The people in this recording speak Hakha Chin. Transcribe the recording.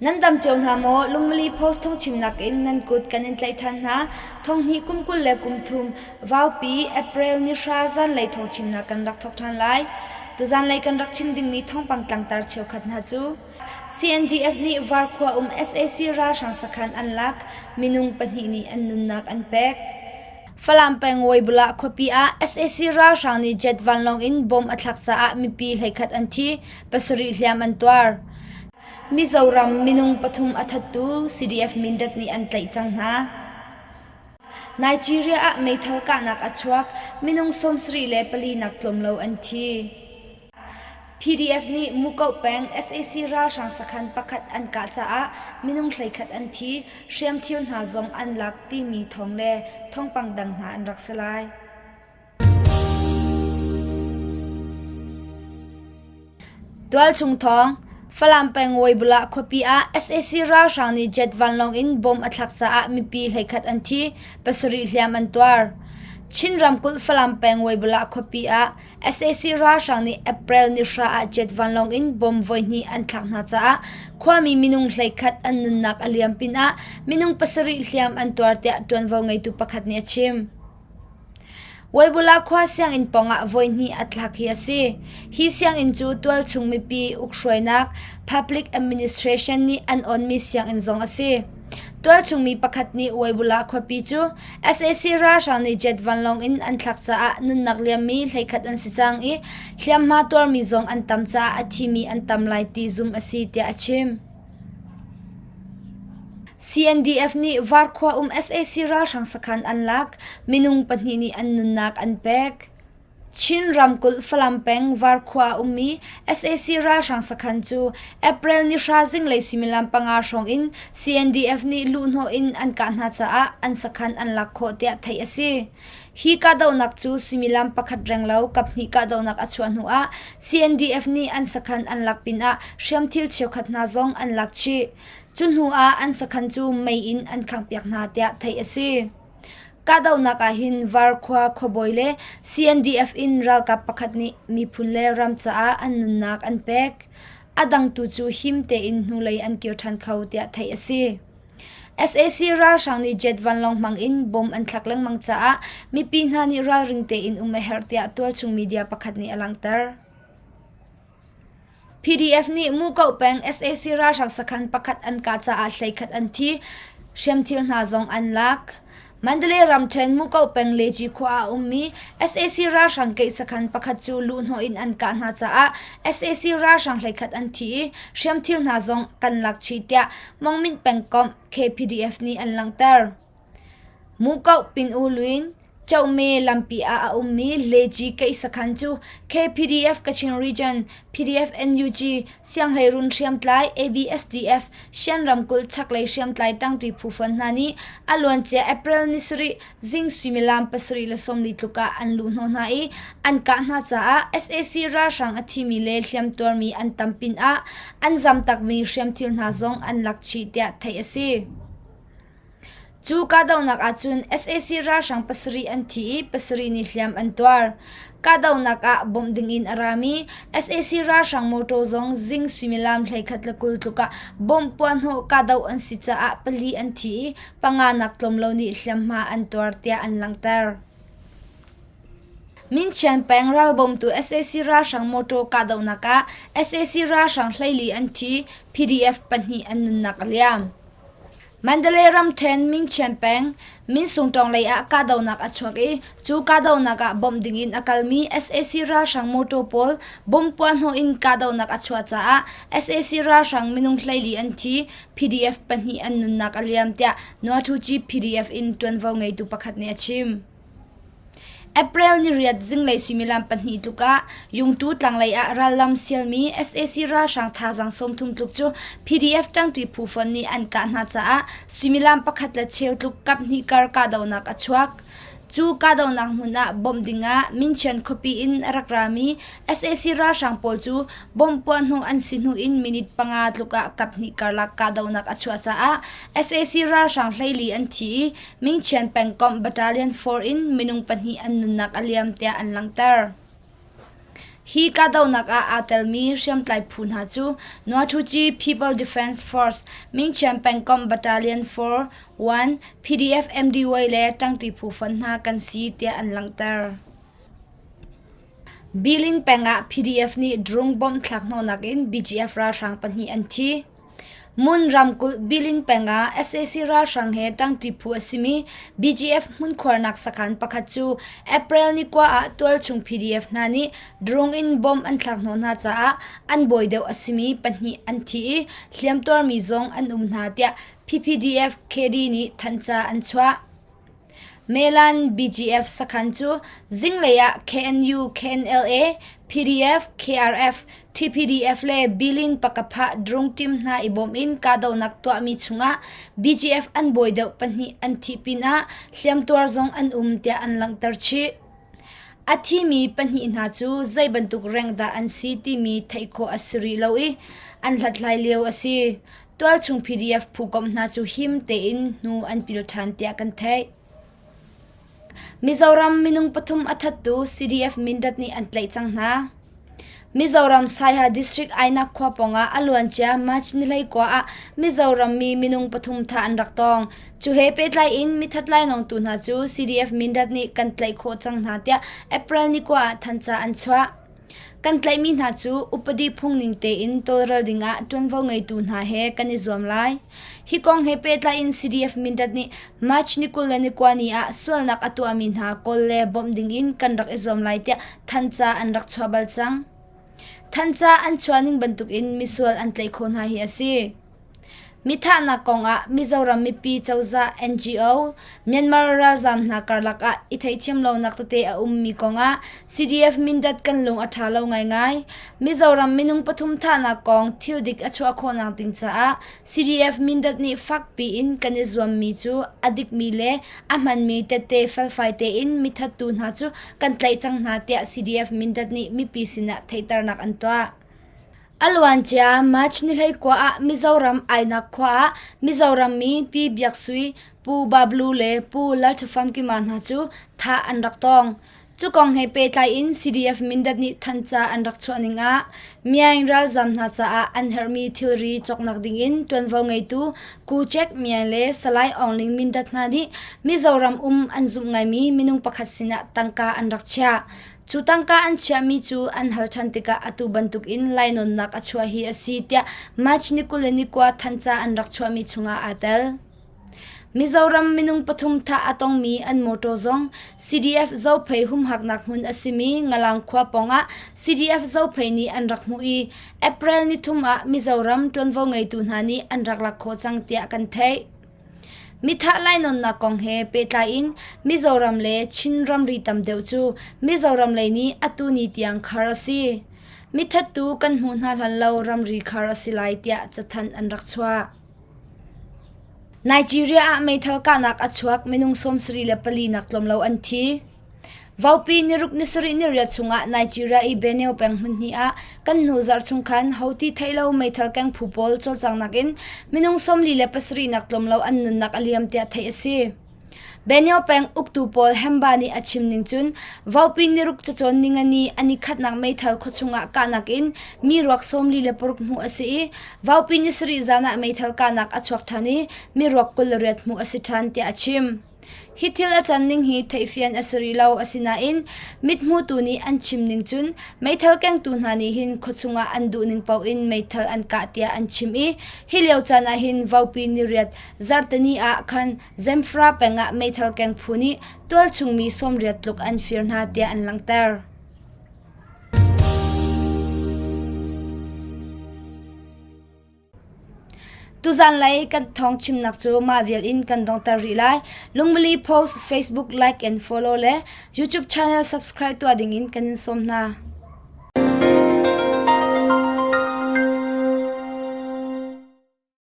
Nan dam cio hna maw? Lungmili Post thawngchimnak in nan kut kan in tlaih ṭhan hna. Thonghnih kum 23 Vaupi April ni hra zanlei thawngchimnak kan rak thawk ṭhan lai. Tuzanlei kan rak chim dingmi thawngpang tlangtar cheukhat hna cu CNDF nih Varkhua um sac ralhrang sakhan an lak, minung pahnih nih an nunnak an pek. Falam peng Weibulah khuapi ah sac ralhrang nih jet vanlawng in bomb a thlak caah mipi 11 an thi, pasarih hliam an tuar. Mizoram minung pathum a thattu CDF Mindat nih an tlaih cang hna. Nigeria ah meithal kahnak a chuak, minung 74 nak tlawm lo an thi. PDF nih Mukoh peng sac ralhrang sakhan pakhat an kah caah minung 11 an thi, hriamthil hna zong an lak timi thawng le thawngpang dang hna an rak si lai. Tualchung thawng, Falam peng Weibulah khuapi ah sac ralhrang nih jet vanlawng in bomb a thlak caah mipi 11 an thi, pasarih hliam an tuar. Chin ramkulh Falam peng Weibulah khuapi ah Sac ralhrang nih April ni hra ah jet vanlawng in bomb voihnih an thlak hna caah khuami minung 11 an nunnak a liam pinah minung pasarih hliam an tuar tiah ṭuanvo ngeitu pakhat nih a chim. Waibula khua sianginn pawngah voihnih a thlak hi a si. Hi sianginn cu tualchung mipi ukhruainak Public Administration nih an onmi sianginn zong a si. Tualchung mi pakhat nih Waibula khuapi cu sac ralhrang nih jet vanlawng in an thlak caah nunnak liammi 11 an si cang i hliamhma tuarmi zong an tam caah a thimi an tam lai ti zumh a si tiah a chim. CNDF nih Varkhua um sac ralhrang sakhan an lak, minung pahnih nih an nunnak an pek. Chin ramkulh Falam peng Varkhua a ummi sac ralhrang sakhan cu April ni hra zinglei suimilam panga hrawng in CNDF nih luhhnawh in an kah hna caah an sakhan an lak khawh tiah theih a si. Hi kahdohnak cu suimilam pakhat renglo kaphnih kahdohnak a chuah hnu ah CNDF nih an sakhan an lak pinah hriamthil cheukhat hna zong an lak chih. Cu hnu ah an sakhan cu mei in an khanghpiak hna tiah theih a si. Kahdohnak ah hin Varkhua khuabawi le CNDF in ralkap pakhat nih miphun le ram caah an nunnak an pek. A dang tu cu him tein hnulei an kir ṭhan kho tiah theih a si. Sac ralhrang nih jet vanlawng hmang in bomb an thlak lengmang caah mipi hna nih ralring tein um a herh tiah tualchung media pakhat nih a langhter. PDF nih Mukoh peng sac ralhrang sakhan pakhat an kah caah 11 an thi, hriamthil hna zong an lak. Mandalay ramṭhen Mukoh peng Leji khua ah a ummi sac ralhrang keih sakhan pakhat cu luhhnawh in an kah hna caah sac ralhrang 11 an thi i hriamthil hna zong kan lak chih tiah Mongmint pengkomh KPDF nih an langhter. Mukoh Pin U Lwin Chohme lampi ah a ummi Leji keih sakhan cu KPDF Kachin Region, PDF NUG, Sianghleirun hriamtlai ABSDF, Shan ramkulh chaklei hriamtlai ṭangṭi phu fon hna nih a luancia April ni sarih zing suimilam 7:40 tluk ah an luhhnawh hna i an kah hna caah sac ralhrang a thimi le hliamtuarmi an tam pinah an zamtakmi hriamthil hna zong an lak chih tiah theih a si. Cu kahdohnak ahcun sac ralhrang pasarih an thi i pasarih nih hliam an tuar. Kahdohnak ah bawmh dingin a rami sac ralhrang mawṭaw zong zing suimilam 11:20 tluk ah bomb puahhnawh kahdoh an si caah pali an thi i panga nak tlawm lo nih hliamhma an tuar tiah an langhter. Minchian peng ralbawmtu sac ralhrang mawṭaw kahdohnak ah sac ralhrang 14 an thi, PDF pahnih an nunnak a liam. Mandalay ramṭhen Mingchian peng Minsungṭawng lei ah kahdohnak a chuak i cu kahdohnak ah bawmh dingin a kalmi sac ralhrang mawṭaw pawl bomb puahhnawh in kahdohnak a chuah caah sac ralhrang minung 14 an thi, PDF pahnih an nunnak a liam tiah Nuathuci PDF in ṭuanvo ngeitu pakhat nih a chim. April ni riat zinglei suimilam pahnih tluk ah Yungtu tlanglei ah rallam sialmi sac ralhrang thazaang 30 tluk cu PDF ṭangṭi phu fon nih an kah hna caah suimilam pakhat le cheu tluk kaphnih kar kahdohnak a chuak. Cu kahdohnak hmun ah bawmh dingah Minchian khuapi in a rak rami sac ralhrang pawl cu bomb puahhnawh an si hnu in minute panga tluk ah kaphnih karlak kahdohnak a chuah caah sac ralhrang 14 an thi i Mingchian pengkomh Battalion 4 in minung pahnih an nunnak a liam tiah an langhter. Hi kahdohnak ah aa telmi hriamtlai phu hna cu Nuathuci People Defense Force, Mingchian pengkomh Battalion 4, 1, PDF MDY le ṭangṭi phu fonh hna kan si tiah an langhter. Bilin peng ah PDF nih drone bomb thlak hnawhnak in BGF ralhrang pahnih an thi. Mun ramkulh Bilin peng ah sac ralhrang he ṭangṭi phu a simi BGF hmunkhuarnak sakhan pakhat cu April ni kua ah tualchung PDF hna nih drone in bomb an thlak hnawh hna caah an bawi deuh a simi pahnih an thi i hliamtuarmi zong an um hna tiah PPDF KD nih thanhca an chuah. Melan BGF sakhan cu zinglei ah KNU, KNLA, PDF, KRF, TPDF le Bilin Pakapha drone team hna i bawm in kahdohnak tuahmi chungah BGF an bawi deuh pahnih an thih pinah hliamtuar zong an um tiah an langhter chih. A thimi pahnih hna cu zei bantuk rank dah an si timi theih khawh a si rih lo i an hlathlai lio a si. Tualchung PDF phukomh hna cu him tein hnu an pil ṭhan tiah kan theih. Mizoram minung pathum a thattu CDF Mindat nih an tlaih cang hna. Mizoram Saiha District Ainak khua pawngah a luancia March ni 19 ah Mizoram mi minung pathum thah an rak tong. Cu he pehtlai in mithat lainawngtu hna cu CDF Mindat nih kan tlaih khawh cang hna tiah April ni kua ah thanhca an chuah. Kan tlaihmi hna cu upadi phungning tein tawlrel dingah ṭuanvo ngeitu hna he kan i zuam lai. Hi kong he pehtlai in CDF Mindat nih March ni 29 ni ah sualnak a tuahmi hna kawl le bawmh dingin kan rak i zuam lai tiah thanhca an rak chuah bal cang. Thanhca an chuah ning bantukin misual an tlaih khawh hna hi a si. Mithahnak kongah Mizoram mipi cozah NGO, Myanmar ralzaam hna karlak ah i theihthiam lonak tete a ummi kongah CDF Mindat kan lung a ṭha lo ngaingai. Mizoram minung pathum thahnak kong thil dik a chuah khawhnak ding caah CDF Mindat nih fakpi in kan i zuammi cu a dikmi le a hmanmi tette felfai tein mithattu hna cu kan tlaih cang hna tiah CDF Mindat nih mipi sinah theihternak an tuah. A luancia March ni 19 ah Mizoram Ainak khua ah Mizoram mi Pi Biak Sui, Pu Bablu le Pu Lalṭhafamkima hna cu thah an rak tong. Cu kong he pehtlai in CDF Mindat nih thanhca an rak chuah ning ah Myaing ralzaam hna caah an herhmi thilri cawknak dingin ṭuanvo ngeitu Ku Cek Myaing le Salai Aung Ling Mindat hna nih Mizoram um an zumh ngaimi minung pakhat sinah tangka an rak chiah. Cu tangka an chiahmi cu an hal ṭhan tikah atu bantukin lainawnnak a chuah hi a si tiah March ni 29 thanhca an rak chuahmi chungah aa tel. Mizoram minung pathum thah a tongmi an mawṭaw zong CDF Zophei humhaknak hmun a simi Ngalang khua pawngah CDF Zophei nih an rak hmuh i April ni thum ah Mizoram ṭuanvo ngeitu hna nih an rak lak khawh cang tiah kan theih. Mithah lainawnnak kong he pehtlai in Mizoram le Chin ramri tam deuh cu Mizoram lei nih atu ni tiang khar a si. Mithattu kan hmuh hna hlan lo ramri khar a si lai tiah cathanh an rak chuah. Nigeria ah meithal kahnak a chuak minung 74 nak tlawm lo an thi. Vaupi niruk nisarih niriat chungah Nigeria i Benue peng hmun hnih ah kan hnu zarh chung khan hoti theih lo meithal keng phu pawl cawlcanghnak in minung 47 nak tlawm lo an nunnak a liam tiah theih a si. Benue peng uktu pawl Hemba nih a chim ning cun Vaupi niruk cacawn ningani a nikhatnak meithal khuachung ah kahnak in mi ruak 46 hmuh a si i Vaupi nisarih zan ah meithal kahnak a chuak ṭhan i mi ruak 28 hmuh a si ṭhan tiah a chim. Hi thil a can ning hi theihfian a si rih lo. Asinain mithmutu nih an chim ning cun meithal kengtu hna nih hin khuachung ah an duh ning paoh in meithal an kah tiah an chim i hi lio caan ah hin Vopi niriat zarhteni ah khan Zamfara peng ah meithal keng phu nih tualchung mi 80 tluk an fir hna tiah an langhter. Tuzanlei kan thawng chimnak cu mah vial in kan donghter rih lai. Lungmili post Facebook like and follow le YouTube channel subscribe tuah dingin kan in sawm hna.